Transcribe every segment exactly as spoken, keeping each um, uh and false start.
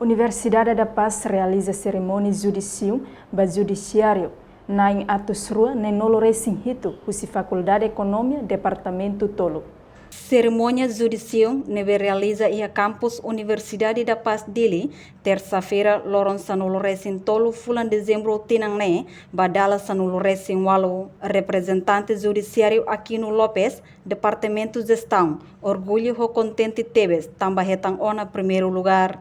Universidade da Paz realiza serimónia judisium ba judisiáriu na'in atus rua neenulu resin hitu husi Fakuldade Ekonomia Departamentu tolu. Serimónia judisium ne'ebé realiza iha kampus Universidade da Paz Dili, tersa-feira, loron sanulu resin tolu fulan Dezembru tinan ne'e, ba dala sanulu resin walu. Reprezentante judisiáriu Aquino Lopes, Departamentu Jestaun, orgullu ho kontente tebes tanba hetan ona primeiru lugár.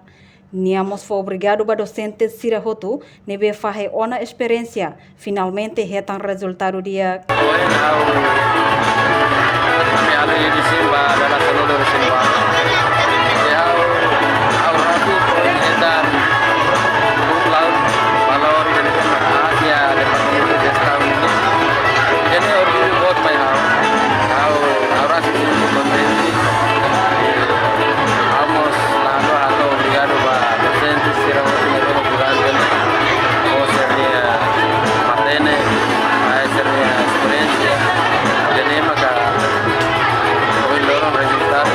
Nia mós fó obrigadu ba dosente sira hotu ne'ebé fahe ona esperiénsia, finalmente hetan rezultadu di'ak. Ohin ha'u, ami alin di Simba, dala sanulu resin walu. Ha'u, ha'u rapi, ohin hetan, laut, valór, jadi kan, Asia, Departamentu Jestaun. Jadi, orgullu boot mai ha'u. Ha'u, ha'u rasik kontente. Ha'u mós lalu ha'u obrigadu ba dosente sira hotu ne'ebé durante ne'e. Ho sira-nia matenek, ho sira-nia esperiénsia. Jadi maka ohin loron rezultadu.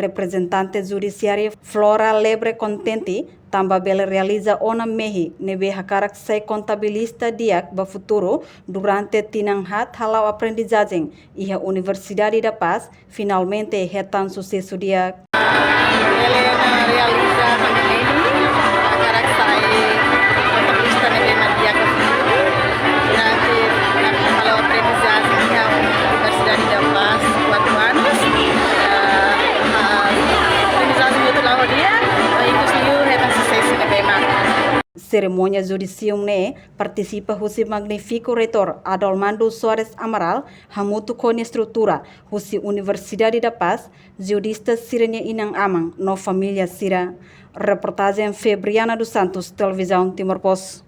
Reprezentante judisiáriu Flora Lebre kontente tanba bele realiza ona mehi ne'ebé hakarak sai kontabilista di'ak ba futuru durante tinan haat hala'o aprendizajen iha Universidade da Paz, finalmente hetan susesu di'ak. Bele realiza mehi, hakarak sai kontabilista ne'ebé mak di'ak ba futuru. Durante ha'u hala'o aprendizajen iha Universidade da Paz kuatru anus. Eh, ah, aprendizajen hotu la'o di'ak, ikus liu hetan susesu ne'ebé mak. Serimónia judisium ne'e partisipa husi Magnífiku Reitór Adolmando Soares Amaral, hamutuk ho nia estrutura husi Universidade da Paz, judista sira-nia inan-aman no família sira. Reportajen Febriana dos Santos, Televizaun Timor Post.